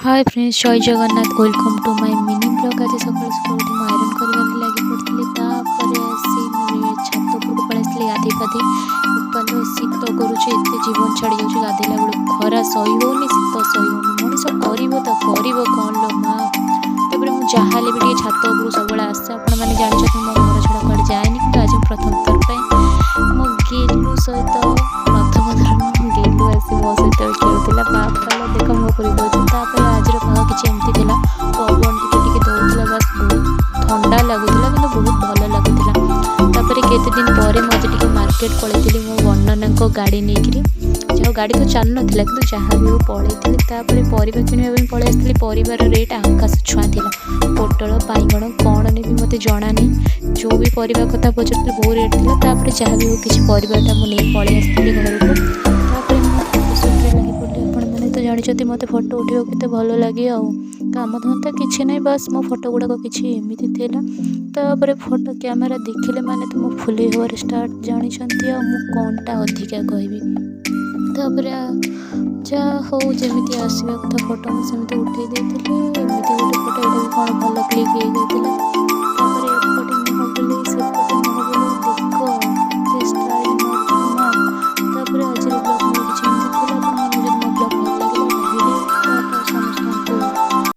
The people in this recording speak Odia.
ହାଏ ଫ୍ରେଣ୍ଡସ୍, ଜୟ Jagannath. Welcome to my mini vlog. ଆଜି ସକାଳୁ ସକାଳୁ ଉଠି ମୁଁ ଆଇରନ୍ କରିବାରେ ଲାଗି ପଡ଼ିଥିଲି। ତାପରେ ଆସି ମୁଁ ଛାତ ଉପରକୁ ପଳେଇ ଆସିଥିଲି ଗାଧେଇ ପାଧେଇ। ବୋପାଲୋ, ଶୀତ କରୁଛି ଏତେ, ଜୀବନ ଛାଡ଼ି ଯାଉଛି ଗାଧେଇଲା ବେଳକୁ। ଖରା ସହି ହେଉନି, ଶୀତ ସହି ହେଉନି। ମଣିଷ କରିବ ତ କରିବ କ'ଣ ଲୋ ମା? ତାପରେ ମୁଁ ଯାହା ହେଲେ ବି ଟିକେ ଛାତ ଉପରକୁ ସବୁବେଳେ ଆସେ। ଆପଣମାନେ ଜାଣିଛନ୍ତି, ମୋ ଘର ଛଡ଼ା କୁଆଡ଼େ ଯାଏନି। କିନ୍ତୁ ଆଜି ମୁଁ ପ୍ରଥମ ଥର ପାଇଁ ମୋ ଗେଲୁ ସହିତ, ପ୍ରଥମ ଥର ମୋ ଗେଲୁ ଆସି ମୋ ସହିତ ଖେଳୁଥିଲା। ବାପାଲୋ, ଦେଖ ମୋ ଉପରେ କହୁଛି। ତାପରେ ଆଜିର ପାଗ କିଛି ଏମିତି ଥିଲା। ପବନ ଟିକେ ଟିକେ ଦେଉଥିଲା, ବାସ୍। ବହୁତ ଥଣ୍ଡା ଲାଗୁଥିଲା, କିନ୍ତୁ ବହୁତ ଭଲ ଲାଗୁଥିଲା। ତାପରେ କେତେ ଦିନ ପରେ ମୁଁ ଆଜି ଟିକେ ମାର୍କେଟ ପଳେଇଥିଲି ମୋ ବର୍ଣ୍ଣନାଙ୍କ ଗାଡ଼ି ନେଇକିରି। ଯାହା ଗାଡ଼ି ତ ଚାଲୁନଥିଲା, କିନ୍ତୁ ଯାହା ବି ହଉ ପଳେଇଥିଲି। ତାପରେ ପରିବା କିଣିବା ପାଇଁ ପଳେଇ ଆସିଥିଲି। ପରିବାର ରେଟ୍ ଆକାଶ ଛୁଆଁ ଥିଲା। ପୋଟଳ, ବାଇଗଣ କ'ଣ ନେବି ମୋତେ ଜଣା ନାହିଁ। ଯେଉଁ ବି ପରିବା କଥା ପଚାରୁଥିଲି, ବହୁତ ରେଟ୍ ଥିଲା। ତାପରେ ଯାହା ବି ହଉ କିଛି ପରିବାଟା ମୁଁ ନେଇ ପଳେଇ ଆସିଥିଲି ଘରକୁ। ତାପରେ ମୁଁ ଫଟୋ ସୁଟ୍ରେ ଲାଗି ପଡ଼ିଲି। ଆପଣମାନେ ତ ଜାଣିଛନ୍ତି, ମୋତେ ଫଟୋ ଉଠିବାକୁ କେତେ ଭଲ ଲାଗେ। ଆଉ କାମ ଧନ୍ଦା କିଛି ନାହିଁ, ବାସ୍ ମୋ ଫଟୋ ଗୁଡ଼ାକ କିଛି ଏମିତି ଥିଲା। ତାପରେ ଫଟୋ କ୍ୟାମେରା ଦେଖିଲେ ମାନେ ତ ମୁଁ ଫୁଲେଇ ହେବାରେ ଷ୍ଟାର୍ଟ, ଜାଣିଛନ୍ତି। ଆଉ ମୁଁ କ'ଣଟା ଅଧିକା କହିବି? ତାପରେ ଯାହା ହଉ, ଯେମିତି ଆସିବା କଥା ଫଟୋ ମୁଁ ସେମିତି ଉଠେଇ ଦେଇଥିଲି। ଏମିତି ଗୋଟେ ଫଟୋ, ଏଇଟା ବି କ'ଣ ଭଲ କ୍ଲିକ୍ ହେଇଯାଇଥିଲା। ତାପରେ ଏପଟେ ମୁହଁ ବୁଲେଇ ସେପଟେ